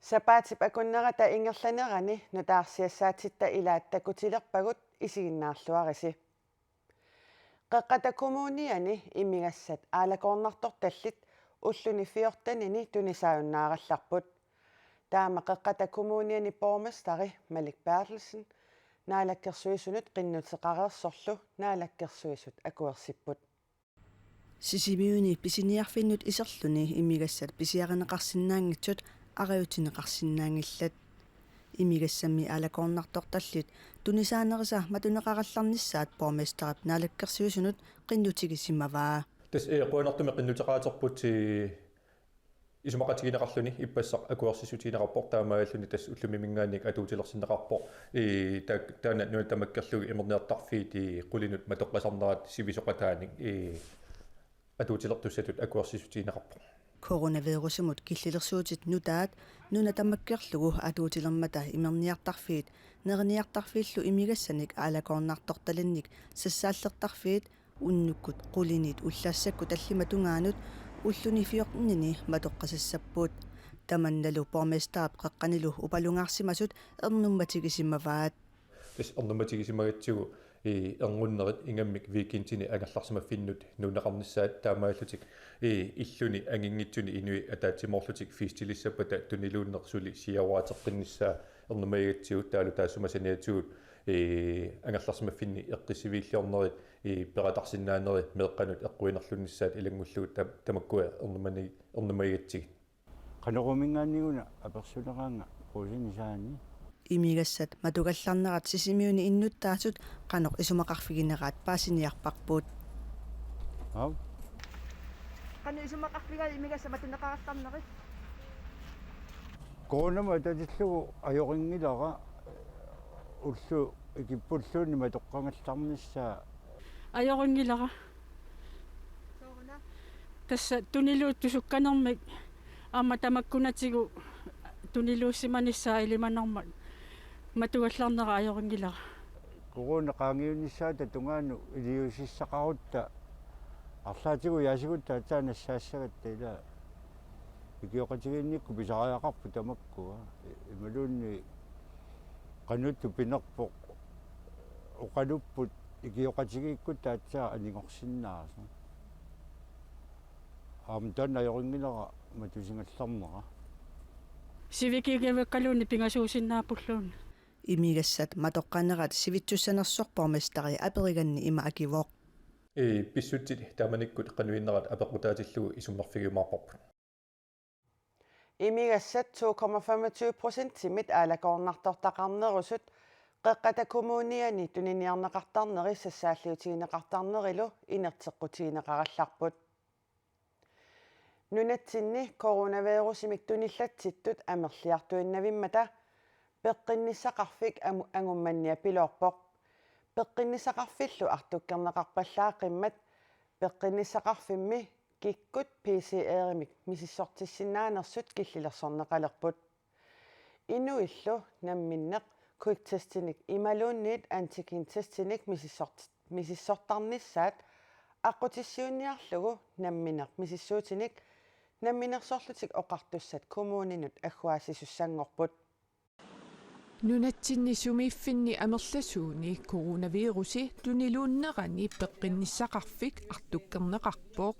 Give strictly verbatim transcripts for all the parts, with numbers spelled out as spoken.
Sapaatip akunnerata ingerlanerani nutaarsiassaatitta ilaat takutilerpagut, isiginnaarluarisi. Qeqqata Kommuniani imigassat aalakoornartortallit ulluni fjortenini tunisaajunnaarallarput. Taama Qeqqata Kommuniani borgmesteri Malik Berthelsen Naalakkersuisunut qinnuteqareersorlu Naalakkersuisut akuersipput. Sisimiuni pisiniarfinnut iserluni imigassat pisiarineqarsinnaanngitsut arajutsineqarsinnaanngillat. Imigassammi aalakoornartortallit tunisaanerisa matuneqarallarnissaat borgmesterip Naalakkersuisunut qinnutigisimavaa. Tassa, ee, qujanartumik qinnuteqaaterput, ee, isumaqatigineqarluni ippassaq akuersissutigineqarpoq, taamaalilluni tassa ullumiminngaanniit atuutilersinneqarpoq, ee, ta-, taanna nuna tamakkerlugu imerniartarfiit, ee, qulinut matoqqasarnerat sivisoqataanik, ee, atuutilertussatut akuersissutigineqarpoq. Coronavirusimut killilersuutit nutaat nuna tamakkerlugu atuutilermata imerniartarfiit neriniartarfiillu imigassanik aalakoornartortalinnik sassaallertarfiit unnukkut qulinit ullaassakkut tallimat tungaanut ulluni fjortenini matoqqasassapput. Tamannalu borgmesterip qeqqanilu upalungaarsimasut ernummatigisimavaat. Tassa ernummatigisimagatsigu, ee, erngunnerit ingammik weekendini angerlarsimaffinnut nuunneqarnissaat, taamaalillutik, ee, illuni anginngitsuni inuit ataatsimoorlutik festilissappata tuniluunneq suli siaruaateqqinnissaa ernumagigatsigu, taavalu taassuma saniatigut, ee, angerlarsimaffinni eqqissiviilliornerit, ee, peqataarsinnaaneri meeqqanut eqquinerlunnissaat ilanngullugu tam-, tamakkua ernummani-, ernumagigatsigit. Qanoruminngaanniit una apersuneraanga puusinisaanni. Imigassat matugallarnerat Sisimiuni innuttaasut qanoq isumaqarfigineraat paasiniarparput. Aap. Qanoq isumaqarfigaat imigassat matuneqarallarnerit? Coronamut atatillugu ajorinngilara, ullut ikippulluunniit matoqqagallarnissaa. Ajorinngilara. Tassa tuniluuttut sukkanermik aamma tamakkunatigut tuniluussimanissaa ilimanarmat matugallarnera ajorinngilara. Corona qaangiunnissaata tungaanut iliuusissaqarutta arlaatigut jaasigutta aatsaat nassaassagatta, ila ikioqatigiinnikkut pisariaqarput tamakkua. Imaluunniit qanoq pinerpoq, oqalupput ikioqatigiikkutta aatsaat anigorsinnaasoq. Aamma taanna ajorinngilara matusigallarnera. Sivikigivakkaluunniit pingasuusinnaappulluunniit. Imigassat matoqqanerat sivitsussanersoq borgmesteri aperiganni ima akivoq. Ee, pissutsit taamanikkut qanoq innerat apeqqutaatillugu isummerfigiumaarparput. Imigassat to komma femogtyve procentimit aalakoornartortaqarnerusut Qeqqata Kommuniani tuniniarneqartarneri sassaalliutigineqartarnerilu inerteqqutigineqarallarput. Nunatsinni coronavirusimik tunillatsittut amerliartuinnavimmata peqqinnissaqarfik amu-, angummanniapiloorpoq. Peqqinnissaqarfillu artukkerneqarpallaaqimmat peqqinnissaqarfimmi kikkut P C R-imik misissortissinnaanersut killilersorneqalerput. Inuillu namminneq quick testinik imaluunniit antigen testinik misissort-, misissortarnissaat aqqutissiuunniarlugu nammineq misissuutinik Namminersorlutik Oqartussat kommuninut agguaassisussanngorput. Nunatsinni sumiiffinni amerlasuuni coronavirusi tuniluunnerani peqqinnissaqarfik artukkerneqarpoq.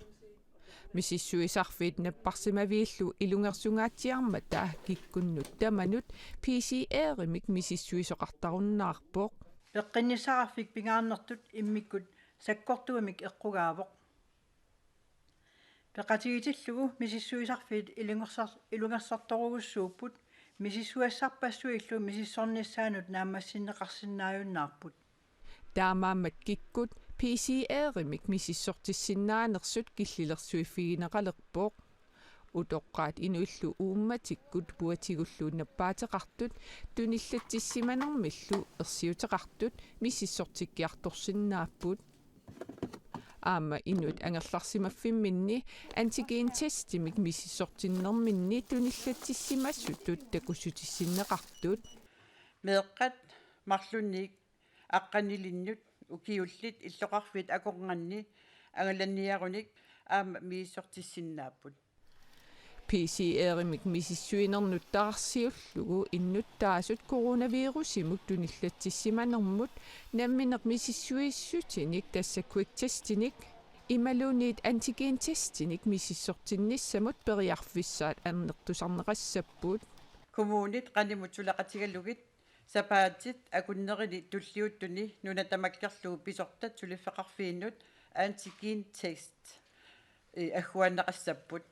Misissuisarfiit napparsimaviillu ilungersungaatsiarmata kikkunnut tamanut P C R-imik misissuisoqartarunnaarpoq. Peqqinnissaqarfik pingaarnertut immikkut sakkortuumik eqqugaavoq. Peqatigitillugu misissuisarfiit ilungersor-, ilungersortorujussuupput, misissugassarpassuillu misissornissaannut naammassinneqarsinnaajunnaarput. Taamaammat kikkut P C R-imik misissortissinnaanersut killilersuiffigineqalerpoq. Utoqqaat inuillu uummatikkut puatigullu nappaateqartut tunillatsissimanermillu ersiuteqartut misissortikkiartorsinnaapput. Aamma inuit angerlarsimaffimminni antigen testimik misissortinnerminni tunillatsissimasutut takussutissinneqartut. Meeqqat marlunnik aqqanilinnut ukiullit illoqarfiit akornanni Angalanniarunik aamma misissortissinnaapput. P C R-imik misissuinernut taarsiullugu innuttaasut coronavirusimut tunillatsissimanermut nammineq misissuissutinik, tassa quick testinik imaluunniit antigentestinik misissortinnissamut periarfissaat annertusarneqassapput. Kommunit qanimut suleqatigalugit sapaatit akunnerini tulliuttuni nuna tamakkerlugu pisortat suliffeqarfiinnut antigen test, eh, agguaanneqassapput.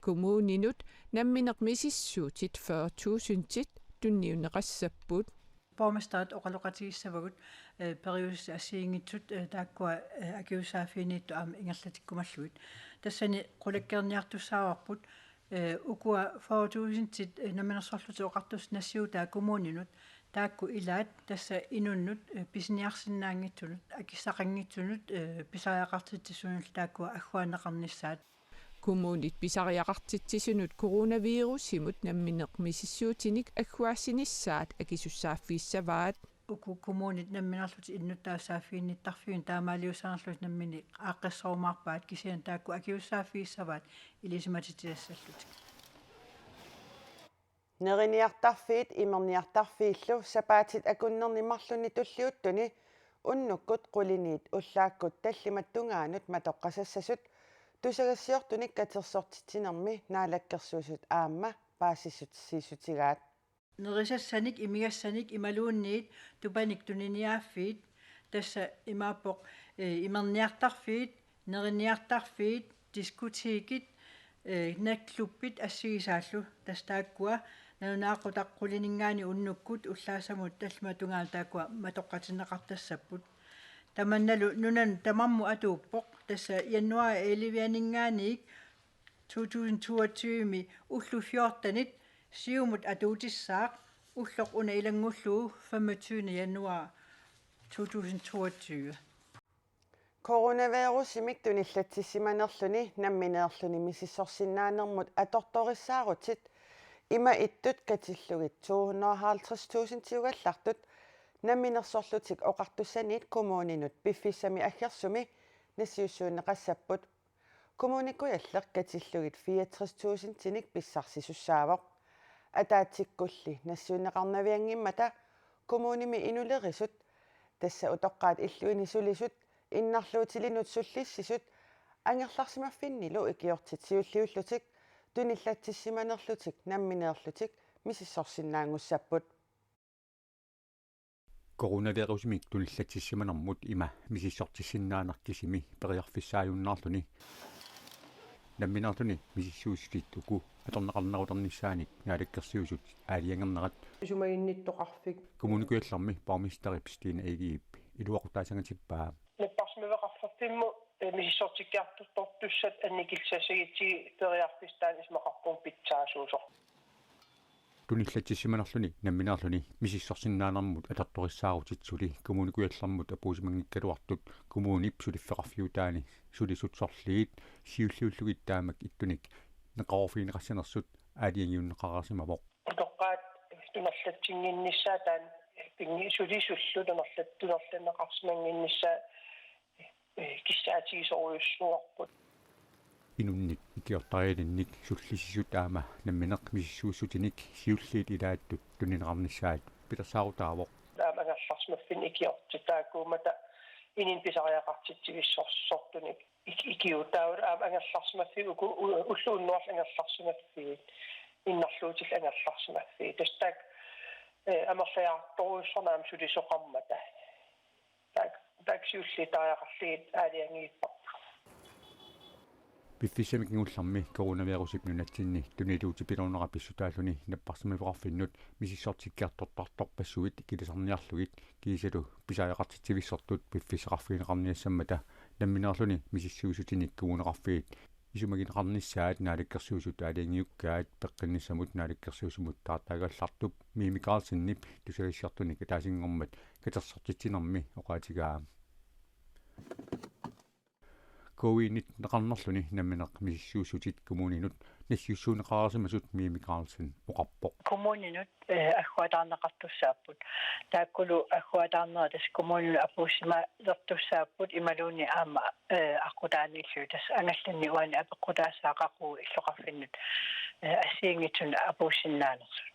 Kommuninut nammineq misissuutit fyrre tusindit tunniunneqassapput. Borgmesterit oqaloqatigissavagut, eh, periuseq assigiinngitsut, eh, taakkua, eh, akisussaaffiginnittut aamma ingerlatikkumallugit. Tassani qulakkeerniartussaavarput, eh, ukua fyrre tusindit, eh, Namminersorlutik Oqartussat nassiutaat kommuninut, taakku ilaat tassa inunnut, eh, pisiniarsinnaanngitsunut, akissaqanngitsunut, eh, pisariaqartitsisunullu taakkua agguaanneqarnissaat. Kommunit pisariaqartitsisunut coronavirusimut nammineq misissuutinik agguaassinissaat akisussaaffigissavaat. Uku kommunit nammineerlutik innuttaasut saaffiginnittarfiunik taamaaliussanerlutik nammineq aaqqissorumaarpaat, kisianni taakku akisussaaffigissavaat ilisimatitsisassallutik. Neriniartarfiit imerniartarfiillu sapaatit akunnerni marlunni tulliuttuni unnukkut quliniit ullaakkut tallimat tungaanut matoqqasassasut tusagassiortunik katersortitsinermi Naalakkersuisut aamma paasissutigaat. Nerisassanik, imigassanik imaluunniit tupanik tuniniaaffiit, tassa imaappoq, eh, imerniartarfiit, neriniartarfiit, diskotekit, eh, natklubbit assigisaallu, tassa taakkua nalunaaqutaq qulininngaanniit unnukkut ullaassamut tallimat tungaanut taakkua matoqqatinneqartassapput. Tamannalu nunanut tamarmut atuuppoq, tassa januar elleve-aninngaanniit to tusind toogtyve-mi ullut fjortenit Siumut atuutissaaq, ulloq una ilanngullugu femogtyvende januar to tusind toogtyve. Coronavirusimik tunillatsissimanerluni nammineerluni misissorsinnaanermut atortorissaarutit ima ittut katillugit to hundrede og halvtreds tusindiugallartut Namminersorlutik Oqartussaniit kommuninut piffissami aggersumi nassiussuunneqassapput. Kommune Kujalleq katillugit fireogtres tusindinik pissarsisussaavoq. Ataatsikkulli nassiunneqarnavianngimmata kommunimi inulerisut, tassa utoqqaat illuini sulisut, innarluutilinut sullissisut, angerlarsimaffinnilu ikiortit siulliullutik tunillatsissimanerlutik nammineerlutik misissorsinnaanngussapput. Coronavirusimik tunillatsissimanermut ima misissortissinnaaneq kisimi periarfissaajunnaarluni. Nammineerluni misissuissutit uku atorneqarnerulernissaannik Naalakkersuisut aalajangernerat. Isumaginnittoqarfik. Kommune Kujallermi borgmesterip Stine Egedep iluaqutaassangatippaa. Napparsimmaveqarfimmi, eh, misissortikkiartortussat annikillisassagutsigit periarfissaq taanna isumaqarpunga pitsaasuusoq. Tunillatsissimanerluni nammineerluni misissorsinnaanermut atortorissaarutitsuli Kommune Kujallermut apuussimanngikkaluartut kommunip suliffeqarfiutaani sulisut sorliit siulliullugit taamak ittunik neqeroorfigineqassanersut aalajangiunneqareersimavoq. Utoqqaat tunerlatsinnginnissaat taanna pingi sulisullu tunerlat-, tunerlanneqarsimannginnissaat, eh, kissaatigisorujussuuarput. Inunnit ikiortarialinnik sullissisut aamma nammineq misissuissutinik siulliit ilaattut tunineqarnissaat pilersaarutaavoq. Aamma angerlarsimaffinnik ikiortit taakkuummata inunnit pisariaqartitsivissorsortunik ik-, ikiuutaa aamma angerlarsimaffiit uku u-, ulloq unnuarlu angerlarsimaffiit innarluutillu angerlarsimaffiit. Tassa taakku, eh, amerliartorujussuarnik aamma sulisoqarmata. Taak-, taakku siulliuttariaqarlugit aalajangiipparput. Piffissami kingullermi coronavirusip nunatsinni tuniluutipiloornera pissutaalluni napparsimmaveqarfinnut misissortikkiartortartorpassuit ikilisarniarlugit kiisalu pisariaqartitsivissortut piffissaqarfigineqarniassammata nammineerluni misissuissutinik kommuneqarfiit isumagineqarnissaat Naalakkersuisut aalajangiukkaat peqqinnissamut naalakkersuisunut taartaagallartup Mimi Karlsenip tusagassiortunik ataasinngormat katersortitsinermi oqaatigaa. K U-nit neqarnerluni nammineq misissuissutit kommuninut nassiussuunneqarsimasut Mimi Karlsen oqarpoq. Kommuninut, eh, agguataarneqartussaapput. Taakkulu agguataarnerat tassa kommuninut apuussimalertussaapput imaluunniit aamma, eh, aqqutaaniillu tassa angallanneq uani apeqqutaassaaq qaqugu illoqarfinnut, eh, assigiinngitsunik apuussinnaanersut.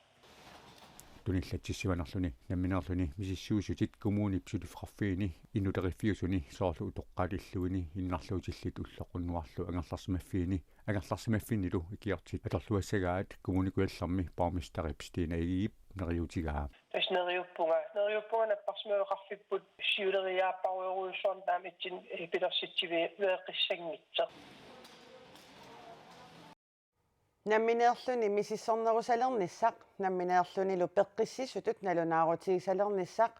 Tunillatsissimanerluni nammineerluni misissuissutit kommunip suliffeqarfiini inuleriffiusuni soorlu utoqqaat illuini innarluutillit ulloq unnuarlu angerlarsimaffiini angerlarsimaffinnilu ikiortit atorluassagaat Kommune Kujallermi borgmesterip Stine Egedep neriuutigaa. Tassa neriuppunga, neriuppunga napparsimaveqarfipput siuleriaapparujorujussuarnik taama ittunik, eh, pilersitsiveeqqissanngitsoq. Nammineerluni misissornerusalernissaq, nammineerlunilu peqqissisutut nalunaarutigisalernissaq,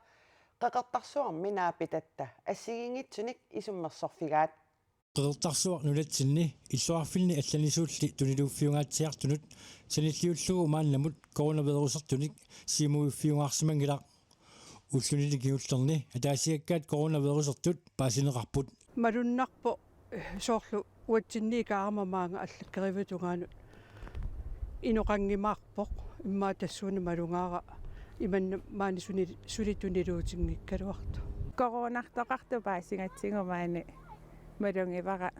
Qeqertarsuarmi naapitatta assigiinngitsunik isummersorfigaat. Qeqertarsuaq nunatsinni illoqarfinni allanisuulli tuniluuffiungaatsiartunut sanilliullugu maannamut coronavirusertunik siumuiffiungaarsimanngilaq. Ullunili kingullerni ataasiakkaat coronavirusertut paasineqarput. Malunnarpoq, eh, soorlu uatsinni ikaarama maanga allakkeriviup tungaanut inoqanngimaarpoq, immaqa tassuuna malugaara imanna maani suni-, suli tuniluutinngikkaluartoq. Coronartoqartoq paasigatsigu maani malugivara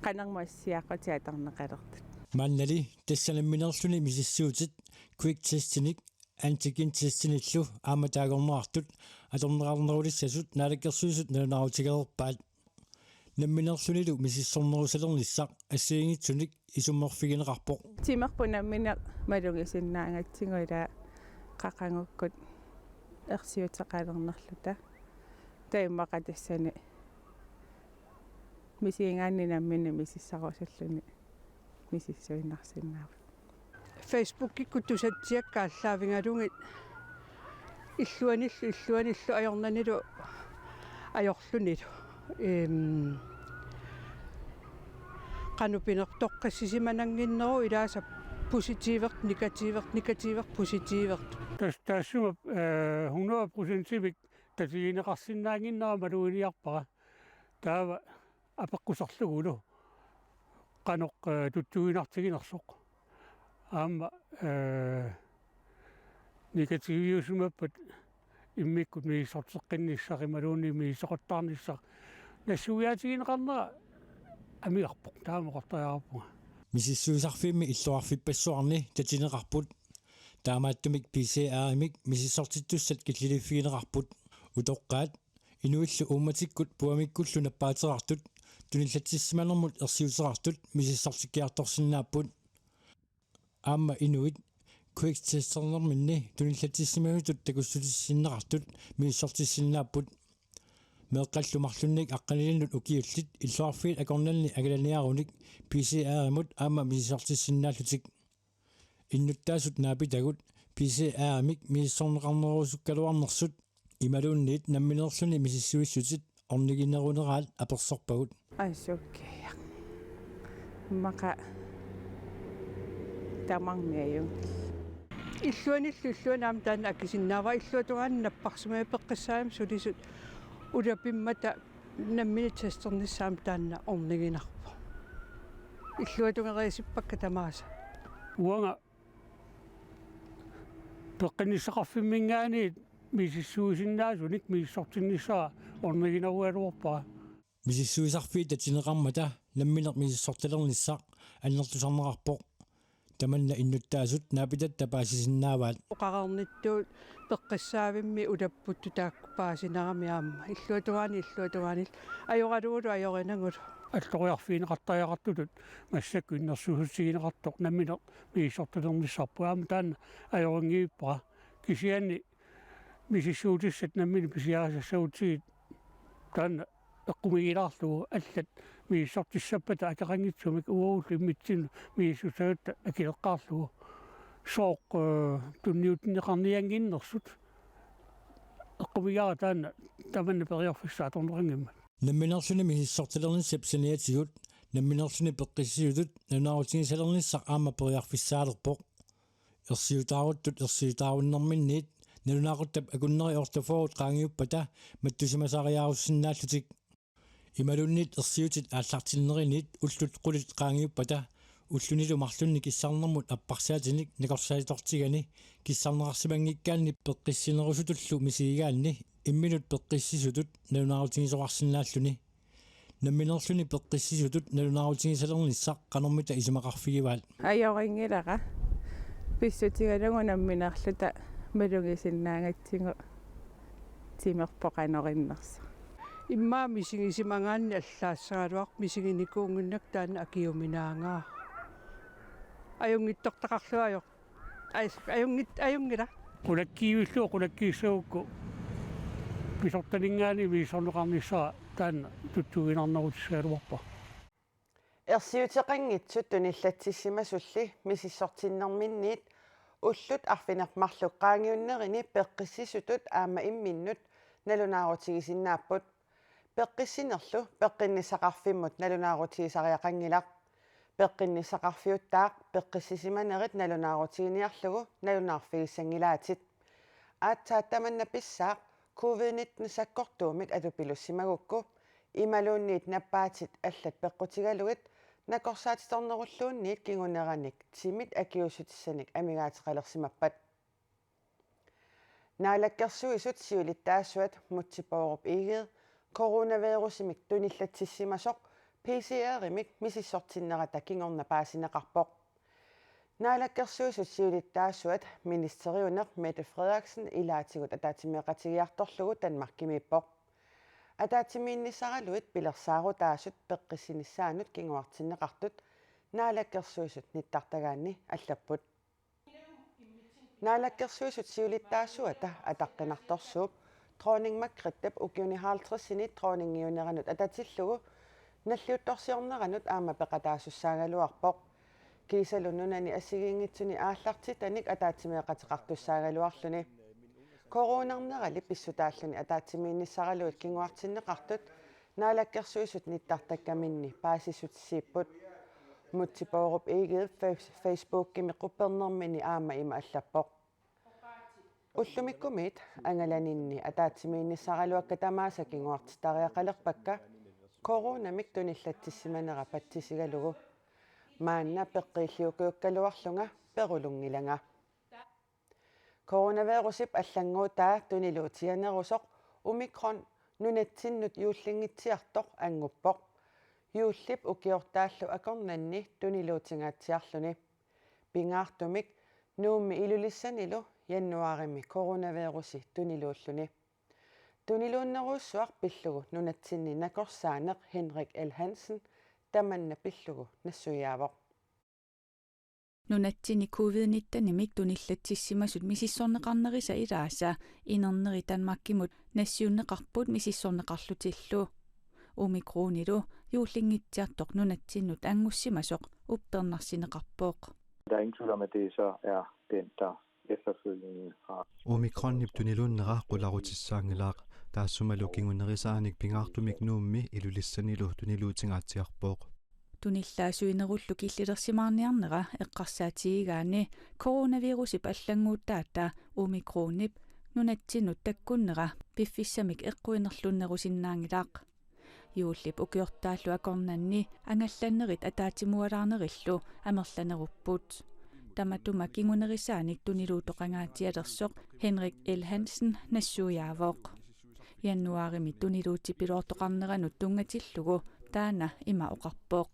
qanermut assiaqqutit atorneqalertut. Maannali tassa nammineerluni misissuutit quick testinik antigen testinillu aamma taagorneqartut atorneqarnerulissasut Naalakkersuisut nalunaarutigereerpaat. Nammineerlunilu misissornerusalernissaq assigiinngitsunik isummerfigineqarpoq. Timerput nammineq malugisinnaagatsigu ilaa qaqagukkut ersiuteqalernerluta. Taava immaqa tassani misigigaanni nammineq misissorusalluni misissuinnarsinnaavugut. Facebookikkut tusatsiakka aallaavigalugit illuanillu, illuanillu ajornanilu ajorlunilu. Ehm, qanoq pinerpoq toqqissisimanannginneruvoq ilaasa positiivert, negatiivert, negatiivert, positiivert. Tas-, taassuma, eh, hundrede procentimik tatigineqarsinnaannginnera maluginiarpara. Taava apeqquserlugulu qanoq, eh, tutsuiginartiginersoq. Aamma, eh, negatiiviusimappat immikkut misissorteqqinnissaq imaluunniit misissoqattaarnissaq nassuiaatigineqarnera amigarpoq, taama oqartariaqarpunga. Misissuisarfiimmi illoqarfippassuarni tatineqarput. Taamaattumik P C R-imik misissortittussat killiliiffigineqarput. Utoqqaat inuillu uummatikkut puamikkullu nappaateqartut tunillatsissimanermut ersiuteqartut misissortikkiartorsinnaapput. Aamma inuit quick testernerminni tunillatsissimasutut takussutissinnaqartut misissortissinnaapput. Meeqqallu marlunnik aqqanilinnik ukiullit illoqarfiit akornanni angalaniarunik P C R-imut aamma misissortissinnaallutik. Innuttaasut naapitagut P C R-imik misissorneqarnerusukkaluarnersut imaluunniit nammineerluni misissuissutit ornigineruneraat apersorpagut. Assukkiaq. Immaqa tamarmiajunngillat. Illuanillu illuanut aamma taanna akisinnaavara, illuatungaani napparsimavipput peqqissaavimmi sulisut ulapimmata nammineq testernissaa aamma taanna orniginarpoq. Illuatungeriisippakka tamaasa. Uanga peqqinnissaqarfimminngaanniit misissuisinnaasunik misissortinnissara orniginarugaluarpara. Misissuisarfiit tatineqarmata nammineq misissortalernissaq annertusarneqarpoq. Tamanna innuttaasut naapitatta paasisinnaavaat. Oqareernittut peqqissaavimmi ulapputtu taakku paasineramik aamma. Illuatungaani illuatungaanillu ajoralugulu ajorinagulu. Alloriarfigineqartariaqartutut massakkut innersuussutigineqartoq nammineq misissortalernissarput aamma taanna ajorinngilluinnarpara. Kisianni misissuutissat nammineq pisiarisassagutsigit taanna eqqumiigilaarlugu allat misissortissappata akeqanngitsumik uagullu immitsinnut misissussagatta akileqqaarlugu. Sooq, eh, tunniunneqarniannginnersut eqqumiigara taanna tamanna periarfissaq atorneqanngimmat. Nammineerluni misissortalernissap saniatigut nammineerluni peqqissisutut nalunaarutigisalernissaq aamma periarfissaalerpoq. Ersiutaaruttut ersiutaarunnerminniit nalunaaquttap akunneri ortofoorut qaangiuppata mattusimasariaarussinnaallutik. Imaluunniit ersiutit aallartinneriniit ullut qulit qaangiuppata ullunilu marlunni kissarnermut apparsaatinik nakorsaatitortigani kissarneqarsimanngikkaanni peqqissinerusutullu misigigaanni imminut peqqissisutut nalunaarutigisoqarsinnaalluni. Nammineerluni peqqissisutut nalunaarutigisalernissaq qanormita isumaqarfigivaat? Ajorinngilaq. Pissutigalugu nammineerluta malugisinnaagatsigu timerpoq qanoq innersoq. Immaqa misigisimagaanni allaassagaluarpoq, misiginikuunnginnakku taanna akiuminaagaara. Ajunngitsortaqarlugu ajoq. Aj-, ajunngit-, ajunngilaq. Qulakkiivillugu qulakkiissagukku pisortaninngaanniit misissorneqarnissara taanna tutsuiginarnerutissagaluarpara. Ersiuteqanngitsut tunillatsissimasulli misissortinnerminniit ullut arfineq-marluk qaangiunnerini peqqissisutut aamma imminnut nalunaarutigisinnaapput. Peqqissinerlu peqqinnissaqarfimmut nalunaarutigisariaqanngilaq. Peqqinnissaqarfiuttaaq peqqissisimanerit nalunaarutiginiarlugu nalunaarfigissanngilaatit. Aatsaat tamanna pissaaq covid nitten sakkortuumik atupilussimagukku, imaluunniit nappaatit allat peqqutigalugit nakorsaatitornerulluunniit kinguneranik timit akiuussutissanik amigaateqalersimappat. Naalakkersuisut siulittaasuat Múte Bourup Egede coronavirusimik tunillatsissimasoq P C R-imik misissortinnerata kingorna paasineqarpoq. Naalakkersuisut siulittaasuat ministeriuneq Mette Frederiksen ilaatigut ataatsimeeqatigiartorlugu Danmarkimiippoq. Ataatsimiinnissaraluit pilersaarutaasut peqqissinissaannut kinguartinneqartut Naalakkersuisut nittartagaanni allapput. Naalakkersuisut siulittaasuata ataqqinartorsuup Dronning Margrethe ukiuni halvtredsini dronningiuneranut atatillugu nalliuttorsiorneranut aamma peqataasussaagaluarpoq. Kiisalu nunani assigiinngitsuni aallartitanik ataatsimeeqateqartussaagaluarluni. Coronarnerali pissutaalluni ataatsimiinnissaraluit kinguartinneqartut Naalakkersuisut nittartakkaminni paasissutissiipput. Múte Bourup Egede Face-, Facebookimi quppernermini aamma ima allappoq: Ullumikkumiit angalaninni ataatsimiinnissaraluakka tamaasa kinguartittariaqalerpakka coronamik tunillatsissimanera patsisigalugu. Maanna peqqiilliukujukkaluarlunga perulunngilanga. Coronavirusip allannguutaa tuniluutiginerusoq Omikron nunatsinnut juullinngitsiartoq annguppoq. Juullip ukiortaallu akornanni tuniluutingaatsiarluni. Pingaartumik Nuummi Ilulissanilu januaarimi coronavirusi tuniluulluni. Tuniluunnerujussuaq pillugu nunatsinni nakorsaaneq Henrik L. Hansen tamanna pillugu nassuiaavoq. Nunatsinni covid nittenimik tunillatsissimasut misissorneqarnerisa ilaasa inerneri Danmarkimut nassiunneqarput misissorneqarlutillu. Omikronilu juullinngitsiartoq nunatsinnut anngussimasoq uppernarsineqarpoq. Der er ingen tvivl om, at det så er den, der efterfølgende har Omikronip tuniluunnera qularutissaanngilaq, taassumalu kingunerisaanik pingaartumik Nuummi Ilulissanilu tuniluutingaatsiarpoq. Tunillaasuinerullu killilersimaarniarnera eqqarsaatigigaanni coronavirusip allannguutaata Omikronip nunatsinnut takkunnera piffissamik eqquinerlunnerusinnaanngilaq. Juullip ukiortaallu akornanni angallannerit ataatsimualaarnerillu amerlanerupput. Tamatuma kingunerisaanik tuniluutoqangaatsialersoq Henrik L. Hansen nassuiaavoq. Januaarimi tuniluutipiloortoqarneranut tunngatillugu taanna ima oqarpoq: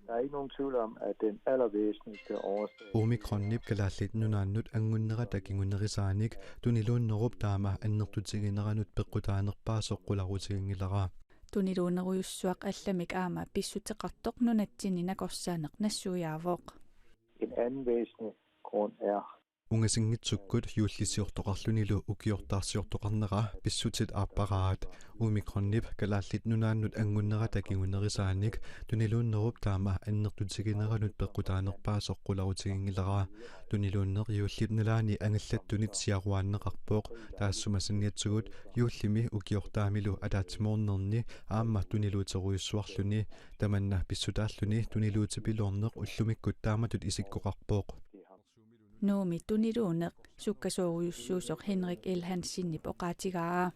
Der er ikke nogen tvivl om, at den allervæsentligste årsag Omikronip Kalaallit Nunaannut anngunnerata kingunerisaanik tuniluunnerup taama annertutigineranut peqqutaanerpaasoq qularutiginngilara. Tuniluunnerujussuaq allamik aamma pissuteqartoq nunatsinni nakorsaaneq nassuiaavoq. En anden væsentlig grund er Ungasinngitsukkut juullisiortoqarlunilu ukiortaarsiortoqarnera pissutit aapparaat. Omikronip Kalaallit Nunaannut anngunnerata kingunerisaanik tuniluunnerup taama annertutigineranut peqqutaanerpaasoq qularutiginngilara. Tuniluunneq juullip nalaani angallattunit siaruaanneqarpoq. Taassuma saniatigut juullimi ukiortaamilu ataatsimoornerni aamma tuniluuterujussuarluni. Tamanna pissutaalluni tuniluutipiloorneq ullumikkut taamatut isikkoqarpoq. Nuummi tuniluunneq sukkasoorujussuusoq Henrik L. Hansenip oqaatigaa.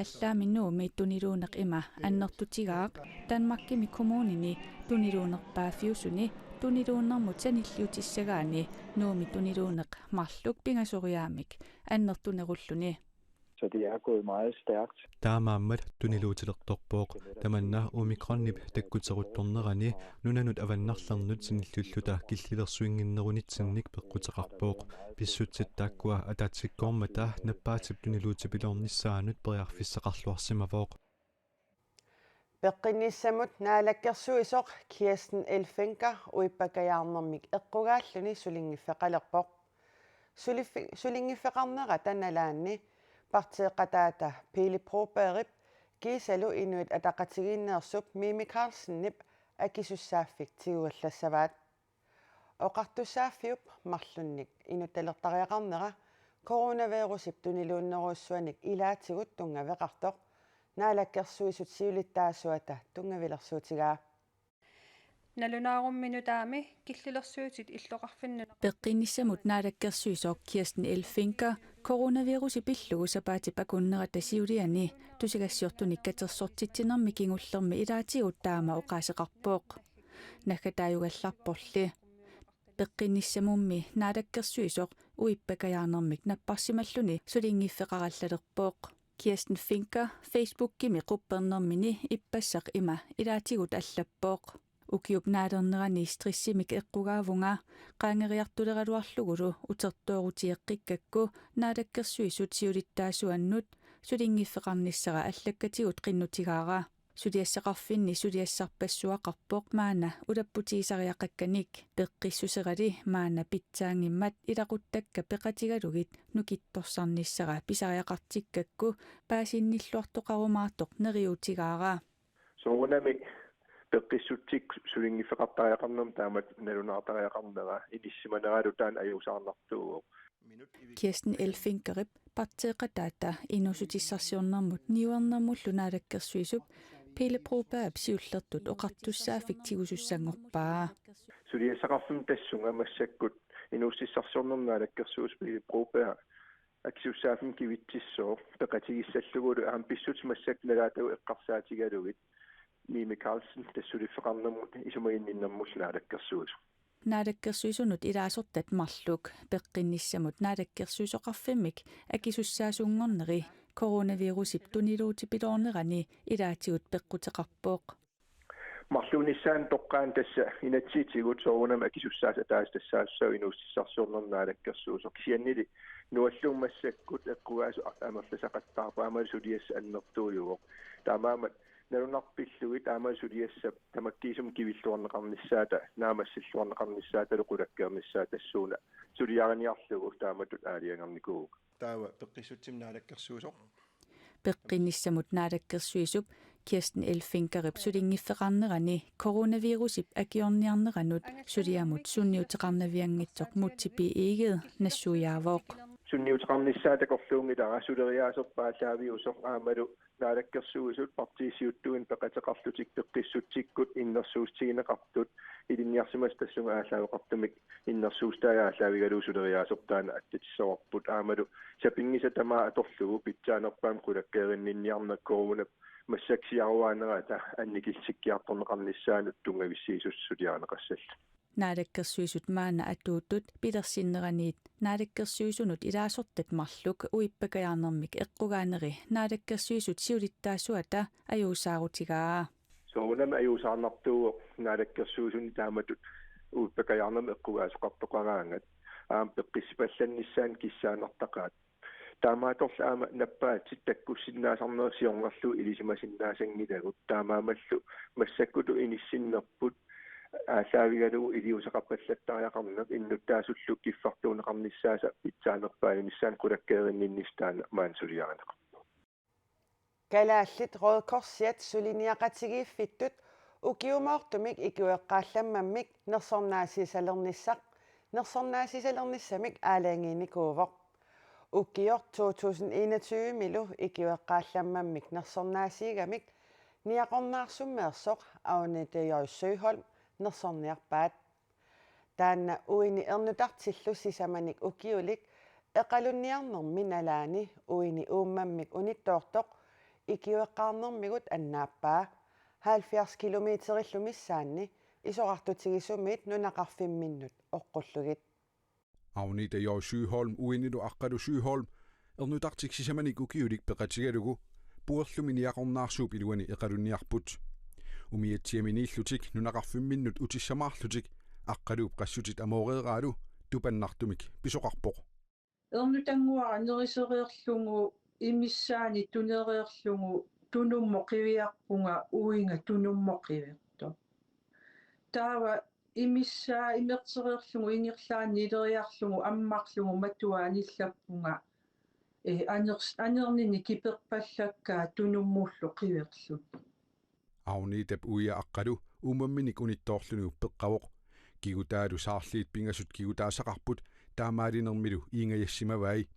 Allaammi Nuummi tuniluuneq ima annertutigaaq Danmarkimi kommunini tuniluunerpaaffiusuni tuniluunnermut sanilliutissagaani Nuummi tuniluuneq marluk pingasoriaammik annertunerulluni. Så det er gået meget stærkt. Taamaammat tuniluutilertorpoq. Tamanna omikronip takkuteruttornerani nunanut avannarlernut sanilliulluta killilersuinnginnerunitsinnik peqquteqarpoq. Pissutsit taakkua ataatsikkoormata nappaatip tuniluutipiloornissaanut periarfissaqarluarsimavoq. Peqqinnissamut naalakkersuisoq Kirsten Elfenker uippakajaarnermik eqqugaalluni sulinngiffeqalerpoq. Suliffi-, sulinngiffeqarnerata nalaanni partiiqataata Pele Brobergip kiisalu Inuit Ataqatigiinneersup Mimi Karlsenip akisussaaffik tiguallassavaat. Oqartussaaffiup marlunnik inuttalertariaqarnera coronavirusip tuniluunnerujussuanik ilaatigut tunngaveqartoq Naalakkersuisut siulittaasuata tunngavilersuutigaa. Nalunaarummi nutaami killilersuutit illoqarfinnut. Peqqinnissamut naalakkersuisoq Kirsten Elfenker coronavirusi pillugu sapaatip akunnerata siuliani tusagassiortunik katersortitsinermi kingullermi ilaatigut taama oqaaseqarpoq. Naggataajugallarporli. Peqqinnissamummi naalakkersuisoq uippakajaarnermik napparsimalluni sulinngiffeqarallalerpoq. Kirsten Finker Facebookimi quppernermini ippassaq ima ilaatigut allappoq: Ukiup naalernerani stressimik eqqugaavunga, qaangeeriartuleraluarlugulu utertoorutigeqqikkakku naalakkersuisut siulittaasuannut sulinngiffeqarnissara allakkatigut qinnutigaara. Suliassaqarfinni suliassarpassuaqarpoq maanna ulapputigisariaqakkanik. Peqqissuserali maanna pitsaanngimmat ilaquttakka peqatigalugit nukittorsarnissara pisariaqartikkakku paasinnilluartoqarumaartoq neriuutigaara. Soorunami peqqissutsit sulinngiffeqartariaqarnermi taamatut nalunaartariaqarnera inissimaneralu taanna ajuusaarnartuuvoq. Kirsten Elfenkerip partiiqataata inuussutissarsiornermut niuernermullu naalakkersuisup Pele Brobergip siullertut oqartussaaffik tigusussanngorpaa. Suliassaqarfimmi tassunga massakkut inuussutissarsiornermut naalakkersuisoq Pele Broberg akisussaaffimmi kivitsissooq peqatigissallugulu aamma pissutsit massakkut nalaatagut eqqarsaatigalugit Mimi Karlsen tassa suliffeqarnermut isumaginninnermullu naalakkersuisoq. Naalakkersuisunut ilaasortat marluk peqqinnissamut naalakkersuisoqarfimmik akisussaasuunngorneri coronavirusip tuniluutipiloornerani ilaatigut peqquteqarpoq. Marluunissaanut toqqaannartumik tassa inatsisitigut soorunami akisussaasut ataaseq tassaassaaq inuussutissarsiornermut naalakkersuisoq, kisiannili nuallummik massakkut eqqugaasut amerlasaqattaarpaat aammalu suliassaq annertuujuvoq. Taamaammat nalunarpillugit aammalu suliassap tamakkiisumik kivilluarneqarnissaata naammassilluarneqarnissaatalu qulakkeernissaata tassuuna suliariniarlugu taamatut aalajangernikuuvugut. Taava peqqissutsimut naalakkersuisoq. Peqqinnissamut naalakkersuisup Kirsten Elfenkerip sulinngiffeqarnerani coronavirusip akiorniarneranut suliamut sunniuteqarnavianngitsoq Múte B. Egede nassuiaavoq. Sunniuteqarnissaa takorluunngilara, suleriaaserput aallaaviusoq aammalu naalakkersuisut partiit siuttuinnaq peqateqarlutik peqqissutsikkut innersuussutigineqartut ilinniarsimasut tassunga aallaaveqartumik innersuussutaat aallaavigalugu suleriaaserput taanna attatissaqarput aammalu sapinngisaq tamaat atorlugu pitsaanerpaamik qulakkeerinninniarneq coronap massakkut siaruaanerata annikillisikkiartorneqarnissaanut tunngavissiisussaq suliarineqassallugu. Naalakkersuisut maanna atuuttut pilersinneraniit naalakkersuisunut ilaasortat marluk uippakajaarnermik eqqugaaneri naalakkersuisut siulittaasuata ajuusaarutigaa. Soorunami ajuusaarnartuuvoq naalakkersuisuni taamatut uippakajaarnermut eqqugaasoqartoqaraangat aamma peqqissipallannissaanut kissaannartaqaat. Taamaattorli aamma nappaatit takkussinnaasarnerit siornerlugu ilisimasinnaasanngilagut, taamaammallu massakkutut inissinnerput aallaavigalugu iliuuseqarpallattariaqarneq innuttaasullu kiffartuunneqarnissaasa pitsaanerpaanissaanut qulakkeerinninnissaq taanna maanna suliarineqarpoq. Kalaallit Røde Korsiat suliniaqatigiiffittut ukiumoortumik ikueqqaallammammik nersornaasisalernissaq, nersornaasisalernissamik aalajangiinikuuvoq. Ukioq to tusind enogtyve-milu ikueqqaallammammik nersornaasiigamik Niaqornaarsummeersoq Agnete J. Søholm nersorniarpaat. Taanna uini ernutartillu sisamanik ukiulik Eqalunniarnermi nalaani uini uummammik unittoortoq ikiueqqaarnermigut annaappaa, halvfjerds kilometerillu missaanni isorartutigisumit nunaqarfimminnut oqqullugit. Agnete J. Sjöholm uinilu Aqqalu Sjöholm ernutartik sisamanik ukiulik peqatigalugu Puerlumi Niaqornaarsuup iluani eqalunniarput. Umiatsiami niillutik nunaqarfimminnut utissamaarlutik Aqqaluup qassutit amooreeraalu tupannartumik pisoqarpoq. Ernutannguara nerisereerlugu imissaani tunereerlugu tunummut qiviarpunga uiga tunummut qivertoq. Taava imissaa imertereerlugu ingerlaannaq ileriarlugu ammarlugu matua anillappunga, ee, aners-, anernini kiperpallakkaa tunummullu qiverluni. Agnetep uia Aqqalu uummamminik unittoorluni uppeqqavoq. Kigutaalu saarliit pingasut kigutaassaqarput taamaalinermilu iingajassimavai.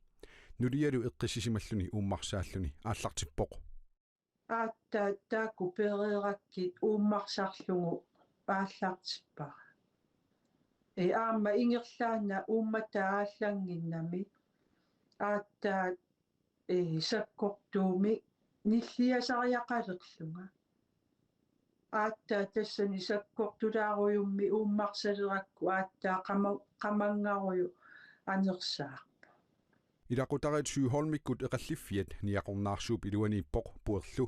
Nulialu eqqissisimalluni uummarsaalluni aallartippoq. Aatsaat taakku pereerakkit uummarsarlugu aallartippara. Ee, aamma ingerlaannaq uummataa aallannginnami aatsaat, ee, sakkortuumik nilliasariaqalerlunga. Aatsaat tassani sakkortulaarujummi uummarsalerakku aatsaat qama-, qamanngarujuk anersaarpoq. Ilaqutariit Sjöholmikkut eqalliffiat Niaqornaarsuup iluaniippoq Puerlu,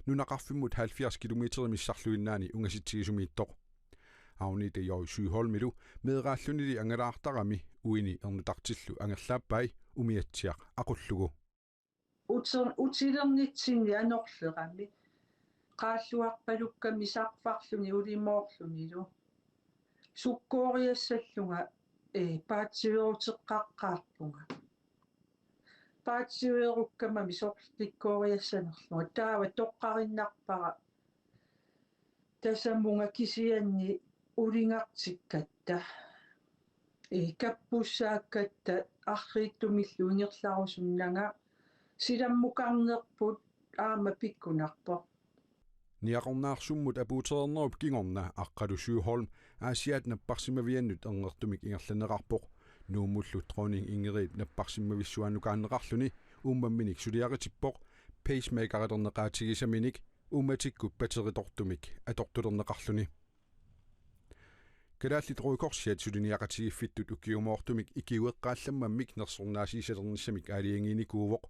nunaqarfimmut halvfjerds kilometerit missarluinnaanni ungasitsigisumiittoq. Agnete J. Sjöholmilu meeraallunili angalaartarami uini ernutartillu angerlaappai umiatsiaq aqullugu. Uter-, utilernitsinni anorlerami qaalluarpalukkami sarfarluni ulimoorlunilu. Sukkooriassallunga, ee, paatsiveeruteqqaqqaarpunga. Paatsiveerukkamami sorlikkooriassanerlunga. Taava toqqarinnarpara tasamunga kisianni ulingartikkatta, ee, kappussaakkatta arriitsumillu ingerlarusunnanga silammukarnerput aamma pikkunarpoq. Niaqornaarsummut apuutereernerup kingorna Aqqalu Sjöholm Aasiaat napparsimmaviannut erngertumik ingerlanneqarpoq. Nuummullu Dronning Ingridip napparsimmavissuaanukaanneqarluni uummamminik suliaritippoq, pacemakerilerneqaatigisaminik uummatikkut batteritortumik atortulerneqarluni. Kalaallit Røde Korsiat suliniaqatigiiffittut ukiumoortumik ikiueqqaallammammik nersornaasiisalernissamik aalajangiinikuuvoq.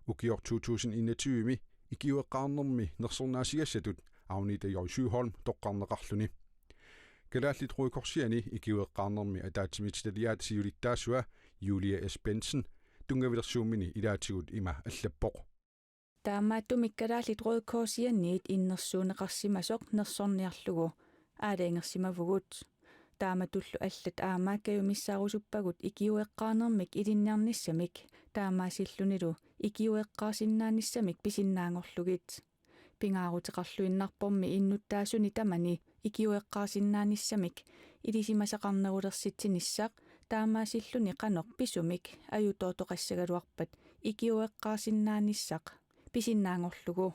Ukioq to tusind enogtyve-mi ikiueqqaarnermi nersornaasigassatut Agnete J. Sjöholm toqqarneqarluni. Kalaallit Røde Korsiani ikiueqqaarnermi ataatsimiititaliaata siulittaasua Julie S. Bendtsen tunngavilersuummini ilaatigut ima allappoq. Taamaattumik Kalaallit Røde Korsianiit innersuunneqarsimasoq nersorniarlugu aalajangersimavugut. Taamatullu allat aamma kajumissaarusuppagut ikiueqqaarnermik ilinniarnissamik taamaasillunilu ikiueqqaarsinnaanissamik pisinnaanngorlugit. Pingaaruteqarluinnarpormi innuttaasuni tamani ikiueqqaarsinnaanissamik ilisimasaqarnerulersitsinissaq taamaasilluni qanoq pisumik ajutoortoqassagaluarpat ikiueqqaarsinnaanissaq pisinnaanngorlugu.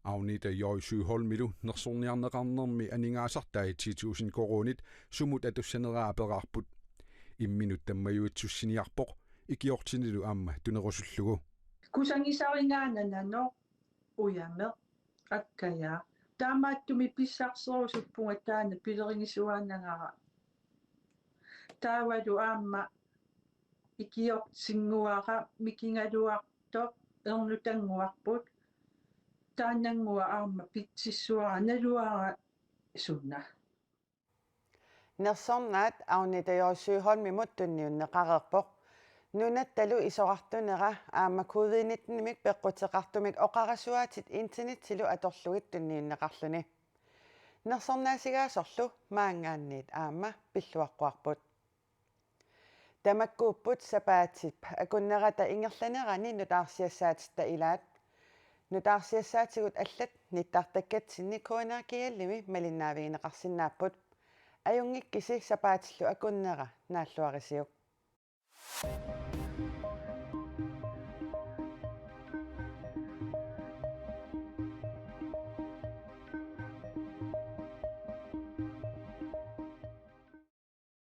Agnete J. Sjöholmilu nersorniarneqarnermi aningaasartai ti tusind koruunit sumut atussaneraa aperaarput. Imminut tammajuitsussiniarpoq ikiortinilu aamma tunerusullugu. Kusagisarigaananoq ujameq akkajaa. Taamaattumik pissarserusuppunga taanna pilerigisuaannagara. Taavalu aamma ikiortinnguara mikigaluartoq ernutannguarput. Taannannguaq aamma pitsissuara naluara suna. Nersornaat Agnete J. Sjöholmimut tunniunneqareerpoq. Nunattalu isorartunera aamma covid nitten-imik peqquteqartumik oqarasuaatit internettilu atorlugit tunniunneqarluni. Nersornaasigaasorlu maanngaanniit aamma pilluaqquarput. Tamakkuupput sapaatip akunnerata ingerlanerani nutaarsiassaatitta ilaat. Nutaarsiassaatigut allat nittartakkatsinni K N R G L-imi malinnaavigineqarsinnaapput. Ajunngikkisi sapaatillu akunnera naalluarisiuk.